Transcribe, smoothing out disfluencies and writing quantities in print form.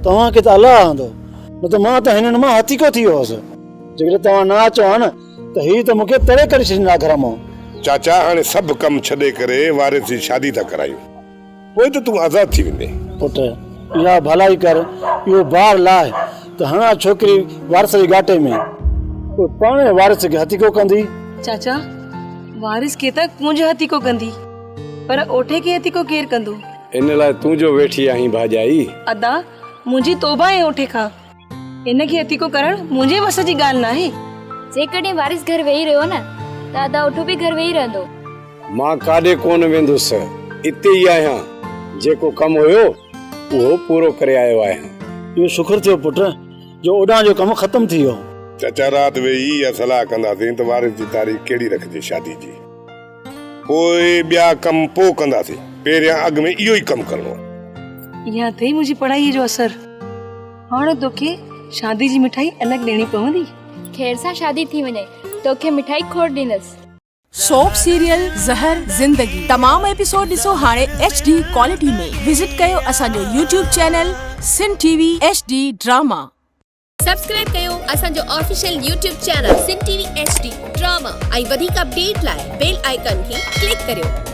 توهان کي ته الله آندو، نه ته مان ته هنن مان هٿيڪو ٿي ويو هوس. جيڪڏهن توهان نه اچو ها نه ته هي ته مون کي تڙي ڪڍي ڇڏيندا ها گهر مان. چاچا هاڻي سڀ ڪم ڇڏي ڪري وارث جي شادي ٿا ڪرايون. پوء ته تون آزاد ٿي ويندين. پٽ اها ڀلائي ڪر، اهو بار لاهه ته هڻان ڇوڪري وارث جي ڳاٽي ۾. پوء پاڻهي وارث کي هٿيڪو ڪندي. چاچا وارث کي ته ڪونج هٿيڪو ڪندي، پر اوٺي کي هٿيڪو ڪير ڪندو؟ ان لاء تون جو ويٺي آهين ڀاڄائي. ادا منهنجي توبه آهي اوٺي کان. ان کي هٿيڪو ڪرڻ منهنجي وس جي ڳالهه ناهي. جيڪڏهن وارث گهر ويهي رهيو نه ته ادا اوٺو به گهر ويهي رهندو. مان ڪاڏي ڪونه ويندس، اتي ئي آهيان. جيڪو ڪم هيو، اهو پورو ڪري آيو آهيان. اهو شڪر ٿيو پٽ، جو اوڏانهن جو ڪم ختم ٿي ويو. چاچا رات ويهي اها صلاح ڪنداسين ته وارث جي تاريخ ڪهڙي رکجي شادي جي. پوء ٻيا ڪم پوء ڪنداسين. پهريان اڳ ۾ اهو ئي ڪم ڪرڻو آهي. اها اٿئي منهنجي پڙهائيء جو اثر. هاڻ توکي شادي جي مٺائي الڳ ڏيڻي پوندي. خير سان شادي ٿي وڃي، توکي مٺائي کوڙ ڏيندس. سوپ سيريل زهر زندگي تمام ايپيسوڊ ڏسو هاڻي ايڇ ڊي ڪوالٽي ۾ وزٽ ڪيو اسان جو YouTube channel Sindh T V H D drama. Subscribe ڪيو اسان جو official YouTube channel Sindh T V H D drama ۽ وڌيڪ اپڊيٽ لاء بيل آئيڪان کي ڪلڪ ڪريو.